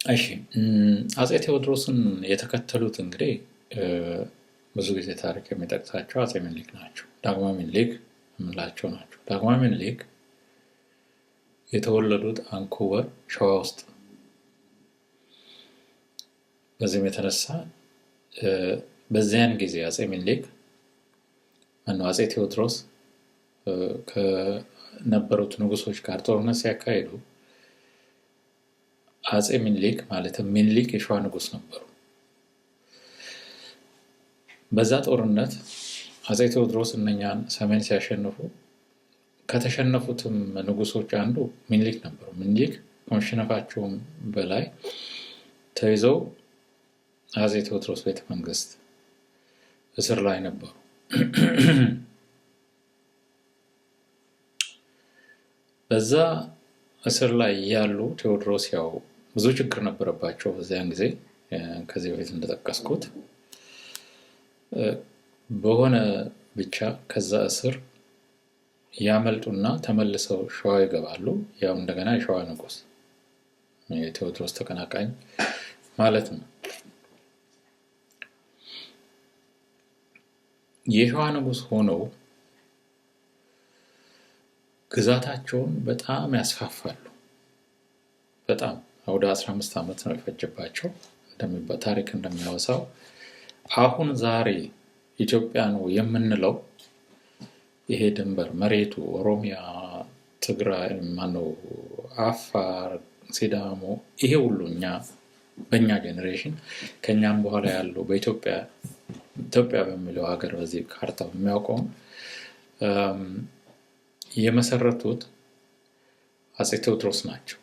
እሺ፣ አፄ ቴዎድሮስን የተከተሉት እንግዲህ ብዙ ጊዜ ታሪክ የሚጠቅሳቸው አፄ ምኒልክ ናቸው። ዳግማዊ ምኒልክ የምንላቸው ናቸው። ዳግማዊ ምኒልክ የተወለዱት አንኮበር ሸዋ ውስጥ። በዚህም የተነሳ በዚያን ጊዜ አፄ ምኒልክ ማነው አፄ ቴዎድሮስ ከነበሩት ንጉሶች ጋር ጦርነት ሲያካሂዱ አፄ ምኒልክ ማለትም ምኒልክ የሸዋ ንጉስ ነበሩ። በዛ ጦርነት አፄ ቴዎድሮስ እነኛን ሰሜን ሲያሸንፉ ከተሸነፉትም ንጉሶች አንዱ ምኒልክ ነበሩ። ምኒልክ ከመሸነፋቸውም በላይ ተይዘው አፄ ቴዎድሮስ ቤተመንግስት እስር ላይ ነበሩ። በዛ እስር ላይ ያሉ ቴዎድሮስ ያው ብዙ ችግር ነበረባቸው በዚያን ጊዜ። ከዚህ በፊት እንደጠቀስኩት በሆነ ብቻ ከዛ እስር ያመልጡና ተመልሰው ሸዋ ይገባሉ። ያው እንደገና የሸዋ ንጉስ የቴዎድሮስ ተቀናቃኝ ማለት ነው። የሸዋ ንጉስ ሆነው ግዛታቸውን በጣም ያስፋፋሉ። በጣም ወደ 15 ዓመት ነው የፈጀባቸው ታሪክ እንደሚያወሳው። አሁን ዛሬ ኢትዮጵያ ነው የምንለው ይሄ ድንበር መሬቱ ኦሮሚያ፣ ትግራይ፣ ማነው አፋር፣ ሲዳሞ ይሄ ሁሉ እኛ በእኛ generation ከኛም በኋላ ያለው በኢትዮጵያ ኢትዮጵያ በሚለው ሀገር በዚህ ካርታ የሚያውቀውን የመሰረቱት አፄ ቴዎድሮስ ናቸው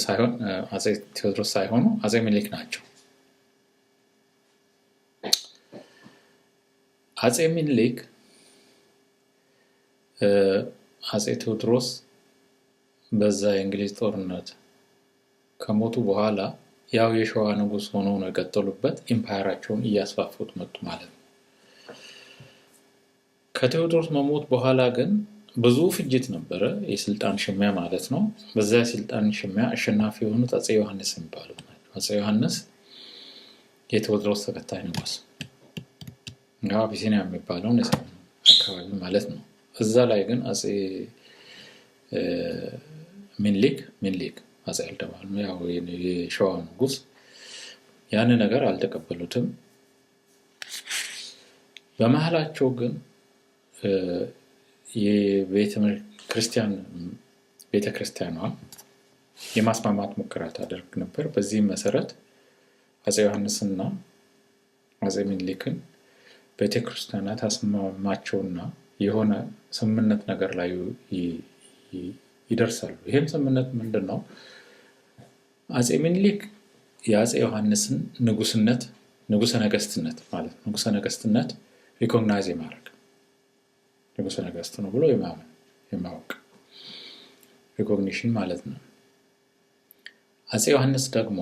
ሳይሆን አፄ ቴዎድሮስ ሳይሆኑ አፄ ምኒልክ ናቸው። አፄ ምኒልክ አፄ ቴዎድሮስ በዛ የእንግሊዝ ጦርነት ከሞቱ በኋላ ያው የሸዋ ንጉስ ሆነው ነው የቀጠሉበት። empire ኣቸውን እያስፋፉት መጡ ማለት ነው። ከቴዎድሮስ መሞት በኋላ ግን ብዙ ፍጅት ነበረ፣ የስልጣን ሽሚያ ማለት ነው። በዛ የስልጣን ሽሚያ አሸናፊ የሆኑት አፄ ዮሐንስ የሚባሉት ናቸው። አፄ ዮሐንስ የቴዎድሮስ ተከታይ ንጉስ፣ ያው አቢሲኒያ የሚባለውን የሰሜን አካባቢ ማለት ነው። እዛ ላይ ግን አፄ ምኒልክ አፄ አልተባሉ ያው የሸዋ ንጉስ ያን ነገር አልተቀበሉትም። በመሀላቸው ግን ቤተክርስቲያኗ የማስማማት ሙከራ ታደርግ ነበር። በዚህም መሰረት አፄ ዮሐንስና አፄ ምኒልክን ቤተክርስቲያኗ ታስማማቸውና የሆነ ስምምነት ነገር ላይ ይደርሳሉ። ይህም ስምምነት ምንድን ነው? አፄ ምኒልክ የአፄ ዮሐንስን ንጉስነት ንጉሰ ነገስትነት ማለት ንጉሰ ነገስትነት recognize የማድረግ ንጉሰ ነገስት ነው ብሎ የማመን የማወቅ recognition ማለት ነው። አፄ ዮሐንስ ደግሞ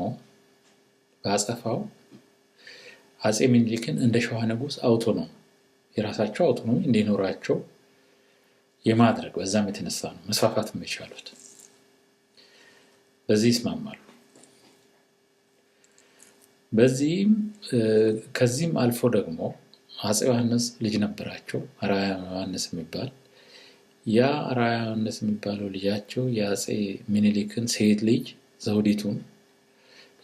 በአጸፋው አፄ ምኒልክን እንደ ሸዋ ንጉስ autonomy የራሳቸው autonomy እንዲኖራቸው የማድረግ በዛም የተነሳ ነው መስፋፋት የሚቻሉት። በዚህ ይስማማሉ። በዚህም ከዚህም አልፎ ደግሞ አፄ ዮሐንስ ልጅ ነበራቸው፣ አርአያ ዮሐንስ የሚባል። ያ አርአያ ዮሐንስ የሚባለው ልጃቸው የአፄ ምኒልክን ሴት ልጅ ዘውዲቱን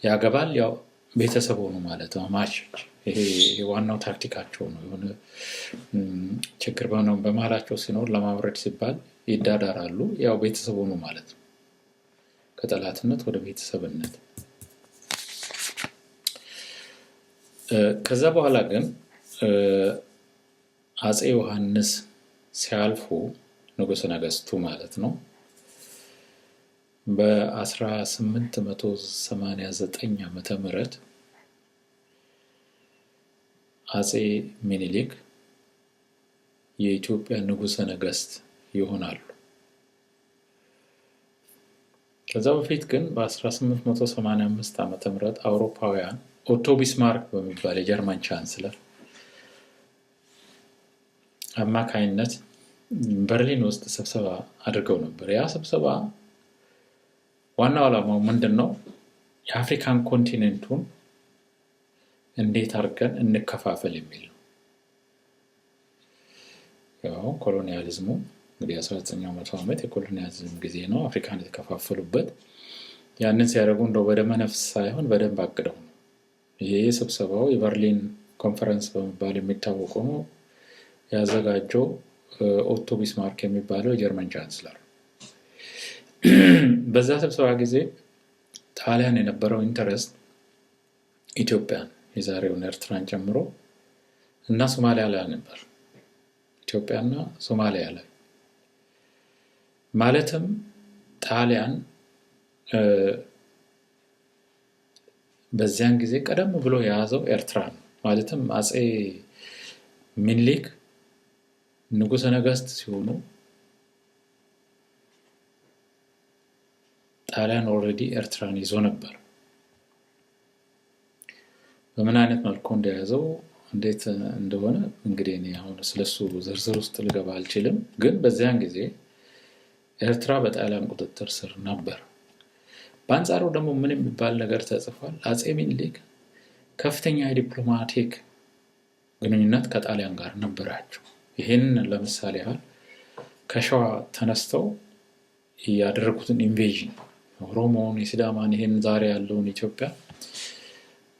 ያገባል። ያው ቤተሰብ ሆኑ ማለት ነው። ማቾች ይሄ ዋናው ታክቲካቸው ነው። የሆነ ችግር በመሀላቸው ሲኖር ለማብረድ ሲባል ይዳዳራሉ። ያው ቤተሰብ ሆኑ ማለት ነው። ከጠላትነት ወደ ቤተሰብነት። ከዛ በኋላ ግን አፄ ዮሐንስ ሲያልፉ ንጉሠ ነገስቱ ማለት ነው በ1889 ዓመተ ምህረት አፄ ምኒልክ የኢትዮጵያ ንጉሠ ነገስት ይሆናሉ። ከዛ በፊት ግን በ1885 ዓመተ ምህረት አውሮፓውያን ኦቶ ቢስማርክ በሚባል የጀርመን ቻንስለር አማካይነት በርሊን ውስጥ ስብሰባ አድርገው ነበር። ያ ስብሰባ ዋናው ዓላማው ምንድን ነው? የአፍሪካን continent ኡን እንዴት አድርገን እንከፋፈል የሚል ነው። ያው colonialism ኡ እንግዲህ 19ኛው መቶ ዓመት የ colonialism ጊዜ ነው። አፍሪካን የተከፋፈሉበት። ያንን ሲያደርጉ እንደው በደመ ነፍስ ሳይሆን በደንብ አቅደው ነው። ይሄ ስብሰባው የበርሊን ኮንፈረንስ በመባል የሚታወቀው ነው። ያዘጋጀው ኦቶ ቢስማርክ የሚባለው የጀርመን ቻንስለር። በዛ ስብሰባ ጊዜ ጣሊያን የነበረው interest ኢትዮጵያን፣ የዛሬውን ኤርትራን ጨምሮ፣ እና ሶማሊያ ላይ ነበር። ኢትዮጵያና ሶማሊያ ላይ፣ ማለትም ጣሊያን በዚያን ጊዜ ቀደም ብሎ የያዘው ኤርትራ ነው። ማለትም አፄ ሚኒሊክ ንጉሠ ነገስት ሲሆኑ ጣሊያን already ኤርትራን ይዞ ነበር። በምን አይነት መልኩ እንደያዘው፣ እንዴት እንደሆነ እንግዲህ እኔ አሁን ስለሱ ዝርዝር ውስጥ ልገባ አልችልም። ግን በዚያን ጊዜ ኤርትራ በጣሊያን ቁጥጥር ስር ነበር። በአንጻሩ ደግሞ ምን የሚባል ነገር ተጽፏል? አፄ ሚኒሊክ ከፍተኛ የ diplomatic ግንኙነት ከጣሊያን ጋር ነበራቸው። ይህን ለምሳሌ ያህል ከሸዋ ተነስተው ያደረጉትን invasion፣ ኦሮሞውን፣ የሲዳማን፣ ይህን ዛሬ ያለውን ኢትዮጵያ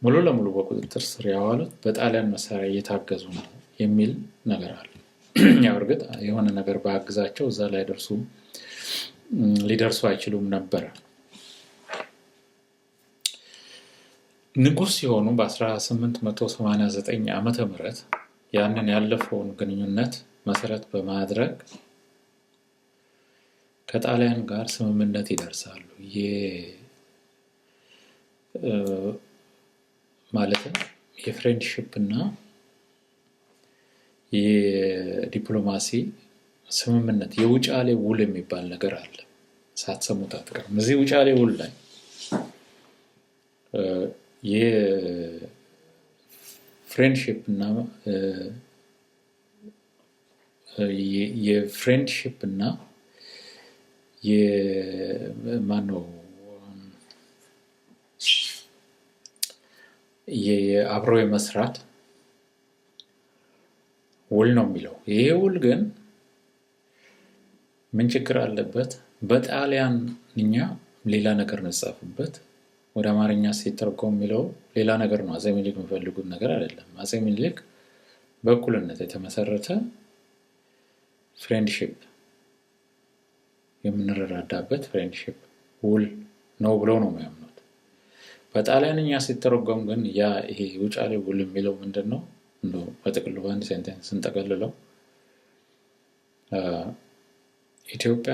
ሙሉ ለሙሉ በቁጥጥር ስር ያዋሉት በጣሊያን መሳሪያ እየታገዙ ነው የሚል ነገር አለ። ያው እርግጥ የሆነ ነገር ባያግዛቸው እዛ ላይ ሊደርሱ አይችሉም ነበረ። ንጉስ ሲሆኑ በ1889 ዓመተ ምህረት ያንን ያለፈውን ግንኙነት መሰረት በማድረግ ከጣሊያን ጋር ስምምነት ይደርሳሉ። ማለትም የ friendship እና የዲፕሎማሲ ስምምነት፣ የውጫሌ ውል የሚባል ነገር አለ። ሳትሰሙት አትቀርም። እዚህ ውጫሌ ውል ላይ የ friendship እና የ friendship እና ማነው የአብሮ የመስራት ውል ነው የሚለው። ይሄ ውል ግን ምን ችግር አለበት? በጣሊያንኛ ሌላ ነገር ነው የተጻፈበት። ወደ አማርኛ ሲተረጎም የሚለው ሌላ ነገር ነው። አፄ ሚኒሊክ የሚፈልጉት ነገር አይደለም። አፄ ሚኒሊክ በእኩልነት የተመሰረተ friendship፣ የምንረዳዳበት friendship ውል ነው ብለው ነው የሚያምኑት። በጣሊያንኛ ሲተረጎም ግን ያ ይሄ ውጫሌ ውል የሚለው ምንድን ነው? እንደው በጥቅሉ በአንድ sentence ስንጠቀልለው ኢትዮጵያ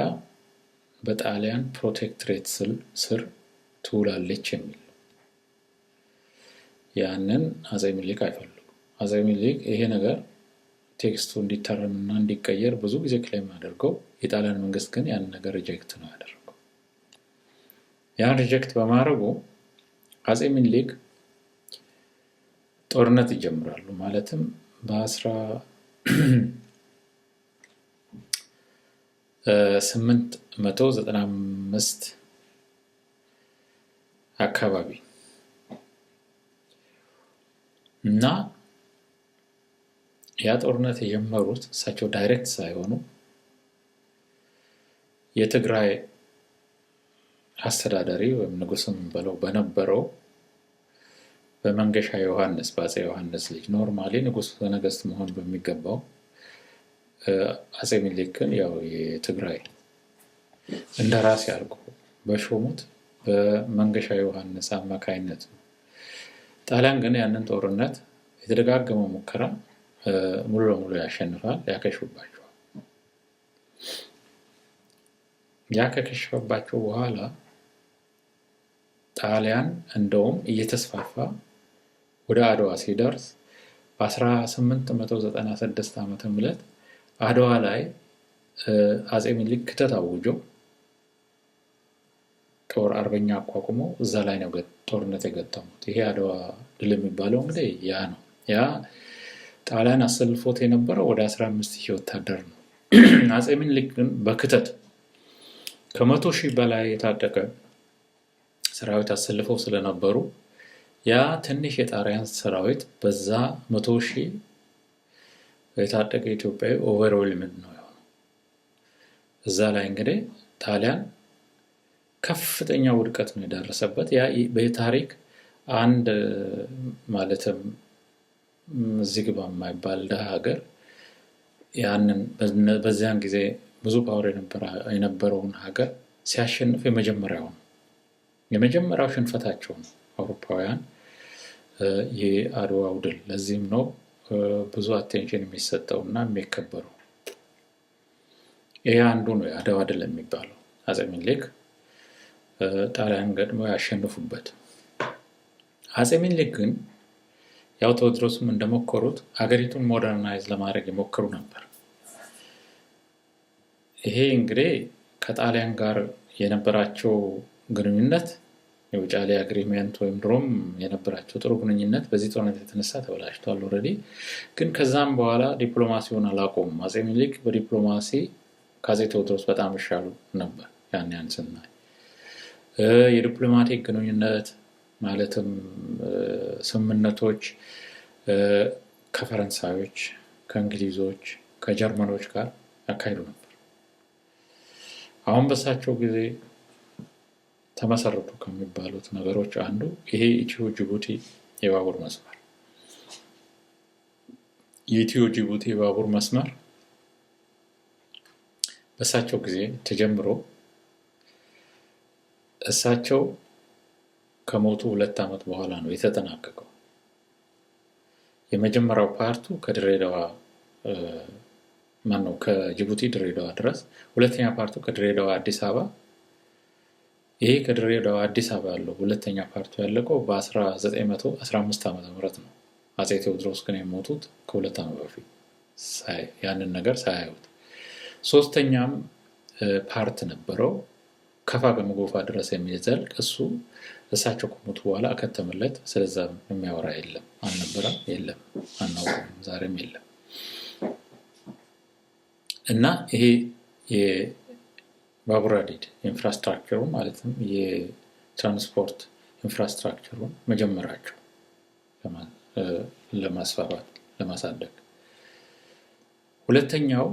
በጣሊያን protectorate ስር ትውላለች የሚል። ያንን አፄ ሚኒሊክ አይፈልጉም። አፄ ሚኒሊክ ይሄ ነገር text ኡ እንዲታረምና እንዲቀየር ብዙ ጊዜ claim አድርገው የጣሊያን መንግስት ግን ያንን ነገር reject ነው ያደረገው። ያን reject በማድረጉ አፄ ሚኒሊክ ጦርነት ይጀምራሉ። ማለትም በ1895 አካባቢ እና ያ ጦርነት የጀመሩት እሳቸው direct ሳይሆኑ የትግራይ አስተዳዳሪ ወይም ንጉስም በለው በነበረው በመንገሻ ዮሐንስ፣ በአፄ ዮሐንስ ልጅ፣ normally ንጉሰ ነገስት መሆን በሚገባው፣ አፄ ሚኒሊክን ያው የትግራይ እንደራሴ አድርጎ በሾሙት በመንገሻ ዮሐንስ አማካይነት ነው። ጣሊያን ግን ያንን ጦርነት የተደጋገመው ሙከራ ሙሉ ለሙሉ ያሸንፋል፣ ያከሽፍባቸዋል። ያ ከከሸፈባቸው በኋላ ጣሊያን እንደውም እየተስፋፋ ወደ አድዋ ሲደርስ በ1896 ዓ ም አድዋ ላይ አፄ ሚኒሊክ ክተት አውጆ ጦር አርበኛ አቋቁሞ እዛ ላይ ነው ጦርነት የገጠሙት። ይሄ አድዋ ድል የሚባለው እንግዲህ ያ ነው። ያ ጣሊያን አሰልፎት የነበረው ወደ 15 ሺህ ወታደር ነው። አፄ ሚኒሊክ ግን በክተት ከ100,000 በላይ የታጠቀ ሰራዊት አሰልፈው ስለነበሩ ያ ትንሽ የጣሊያን ሰራዊት በዛ 100,000 የታጠቀ ኢትዮጵያዊ overwhelmed ነው የሆነው። እዛ ላይ እንግዲህ ጣሊያን ከፍተኛ ውድቀት ነው የደረሰበት። ያ በታሪክ አንድ ማለትም እዚህ ግባ የማይባል ድሃ ሀገር ያንን በዚያን ጊዜ ብዙ power የነበረውን ሀገር ሲያሸንፍ የመጀመሪያው ነው። የመጀመሪያው ሽንፈታቸው ነው አውሮፓውያን የአድዋው ድል። ለዚህም ነው ብዙ attention የሚሰጠው እና የሚከበረው። ይሄ አንዱ ነው የአድዋ ድል የሚባለው፣ አፄ ምኒልክ ጣሊያን ገጥመው ያሸንፉበት። አፄ ምኒልክ ግን ያው ቴዎድሮስም እንደሞከሩት ሀገሪቱን modernize ለማድረግ የሞከሩ ነበር። ይሄ እንግዲህ ከጣሊያን ጋር የነበራቸው ግንኙነት፣ የውጫሌ agreement ወይም ድሮም የነበራቸው ጥሩ ግንኙነት በዚህ ጦርነት የተነሳ ተበላሽቷል already። ግን ከዛም በኋላ ዲፕሎማሲውን አላቆሙም። አፄ ምኒልክ በዲፕሎማሲ ከአፄ ቴዎድሮስ በጣም ይሻሉ ነበር። ያን ስናይ የ diplomatic ግንኙነት ማለትም ስምምነቶች ከፈረንሳዮች፣ ከእንግሊዞች፣ ከጀርመኖች ጋር ያካሂዱ ነበር። አሁን በሳቸው ጊዜ ተመሰረቱ ከሚባሉት ነገሮች አንዱ ይሄ ኢትዮ ጅቡቲ የባቡር መስመር። የኢትዮ ጅቡቲ የባቡር መስመር በእሳቸው ጊዜ ተጀምሮ እሳቸው ከሞቱ 2 ዓመት በኋላ ነው የተጠናቀቀው። የመጀመሪያው part ኡ ከድሬዳዋ፣ ማነው፣ ከጅቡቲ ድሬዳዋ ድረስ፣ ሁለተኛ part ኡ ከድሬዳዋ አዲስ አበባ። ይሄ ከድሬዳዋ አዲስ አበባ ያለው ሁለተኛ part ኡ ያለቀው በ1915 ዓ.ም ነው። አፄ ቴዎድሮስ ግን የሞቱት ከ2 ዓመት በፊት ያንን ነገር ሳያዩት። ሶስተኛም part ነበረው ከፋ ገመጎፋ ድረስ የሚዘልቅ፣ እሱ እሳቸው ከሞቱ በኋላ አከተመለት። ስለዛ የሚያወራ የለም፣ አልነበረም፣ የለም፣ አናውቅም፣ ዛሬም የለም። እና ይሄ የባቡር ሀዲድ infrastructure ኡ ማለትም የትራንስፖርት infrastructure ኡን መጀመራቸው ለማስፋፋት፣ ለማሳደግ። ሁለተኛው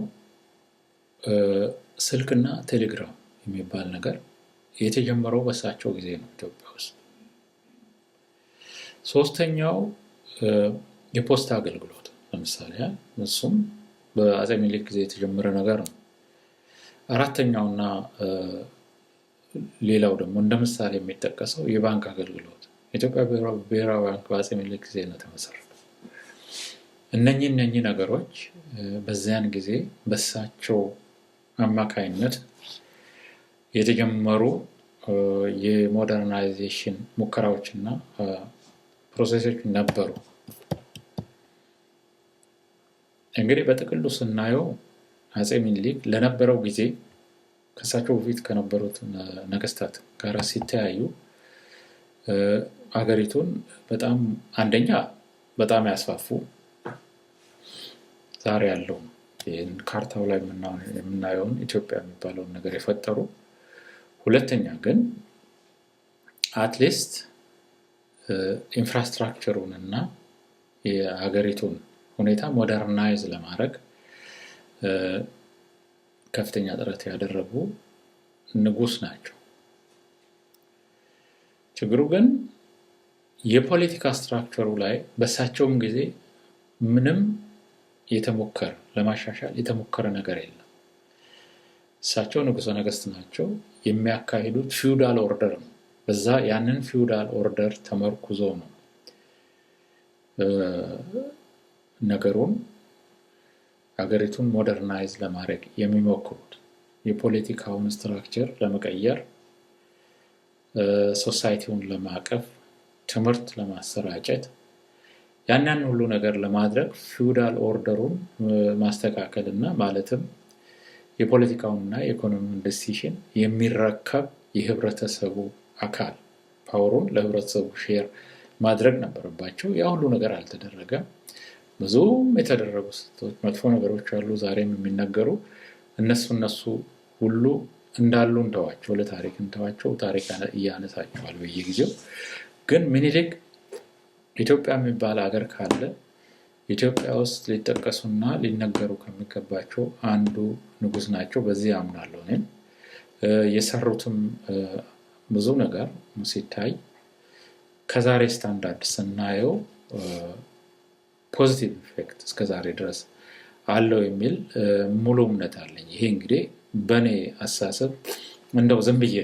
ስልክና ቴሌግራም የሚባል ነገር የተጀመረው በእሳቸው ጊዜ ነው ኢትዮጵያ ውስጥ። ሶስተኛው የፖስታ አገልግሎት ለምሳሌ፣ እሱም በአፄ ምኒልክ ጊዜ የተጀመረ ነገር ነው። አራተኛውና ሌላው ደግሞ እንደ ምሳሌ የሚጠቀሰው የባንክ አገልግሎት፣ የኢትዮጵያ ብሔራዊ ባንክ በአፄ ምኒልክ ጊዜ ነው የተመሰረተው። እነኚህ ነገሮች በዚያን ጊዜ በሳቸው አማካይነት የተጀመሩ የ modernization ሙከራዎች እና process ኦች ነበሩ። እንግዲህ በጥቅሉ ስናየው አፄ ምኒልክ ለነበረው ጊዜ ከእሳቸው በፊት ከነበሩት ነገስታት ጋር ሲተያዩ ሀገሪቱን በጣም አንደኛ በጣም ያስፋፉ፣ ዛሬ ያለው ይህን ካርታው ላይ የምናየውን ኢትዮጵያ የሚባለውን ነገር የፈጠሩ፣ ሁለተኛ ግን at least infrastructure ኡን እና የሀገሪቱን ሁኔታ modernize ለማድረግ ከፍተኛ ጥረት ያደረጉ ንጉስ ናቸው። ችግሩ ግን የፖለቲካ structure ኡ ላይ በእሳቸውም ጊዜ ምንም የተሞከረ፣ ለማሻሻል የተሞከረ ነገር የለም። እሳቸው ንጉሠ ነገስት ናቸው። የሚያካሂዱት feudal order ነው። በዛ ያንን feudal order ተመርኩዞ ነው ነገሩን፣ ሀገሪቱን modernize ለማድረግ የሚሞክሩት። የፖለቲካውን structure ለመቀየር፣ society ውን ለማቀፍ፣ ትምህርት ለማሰራጨት፣ ያን ሁሉ ነገር ለማድረግ feudal order ኡን ማስተካከል እና ማለትም የፖለቲካውንና የኢኮኖሚውን decision የሚረከብ የህብረተሰቡ አካል፣ power ኡን ለህብረተሰቡ share ማድረግ ነበረባቸው። ያ ሁሉ ነገር አልተደረገም። ብዙም የተደረጉ ስህተቶች፣ መጥፎ ነገሮች አሉ፣ ዛሬም የሚነገሩ። እነሱ ሁሉ እንዳሉ እንተዋቸው፣ ለታሪክ እንተዋቸው። ታሪክ እያነሳቸዋል በየጊዜው። ግን ምኒልክ ኢትዮጵያ የሚባል ሀገር ካለ ኢትዮጵያ ውስጥ ሊጠቀሱና ሊነገሩ ከሚገባቸው አንዱ ንጉስ ናቸው። በዚህ አምናለሁ። እኔም የሰሩትም ብዙ ነገር ሲታይ ከዛሬ ስታንዳርድ ስናየው positive effect እስከዛሬ ድረስ አለው የሚል ሙሉ እምነት አለኝ። ይሄ እንግዲህ በእኔ አስተሳሰብ እንደው ዝም ብዬ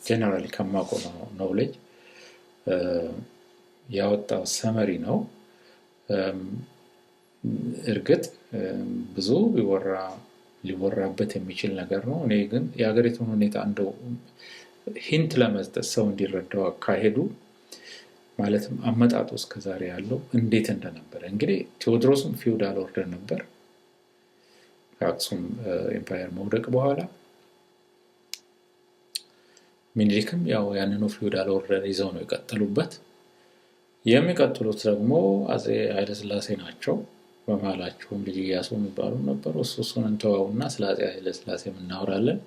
generally ከማውቀው knowledge ያወጣው summary ነው። እርግጥ ብዙ ቢወራ ሊወራበት የሚችል ነገር ነው። እኔ ግን የሀገሪቱን ሁኔታ እንደው hint ለመስጠት፣ ሰው እንዲረዳው፣ አካሄዱ ማለትም አመጣጡ እስከዛሬ ያለው እንዴት እንደነበረ። እንግዲህ ቴዎድሮስም feudal order ነበር ከአክሱም empire መውደቅ በኋላ። ሚኒሊክም ያው ያንኑ feudal order ይዘው ነው የቀጠሉበት። የሚቀጥሉት ደግሞ አፄ ኃይለስላሴ ናቸው። በመሀላቸውም ልጅ ኢያሱ የሚባሉ ነበሩ። እሱን እንተዋውና ስለ አፄ ኃይለስላሴ እናወራለን።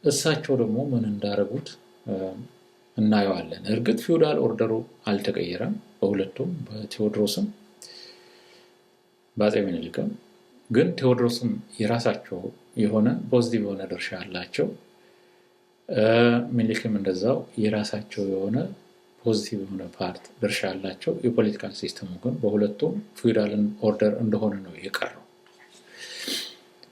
እሳቸው ደግሞ ምን እንዳደረጉት እናየዋለን። እርግጥ feudal order ኡ አልተቀየረም በሁለቱም፣ በቴዎድሮስም በአፄ ምኒልክም። ግን ቴዎድሮስም የራሳቸው የሆነ positive የሆነ ድርሻ አላቸው። ምኒልክም እንደዛው የራሳቸው የሆነ positive የሆነ part ድርሻ አላቸው። የ political system ኡ ግን በሁለቱም feudal order እንደሆነ ነው የቀረው።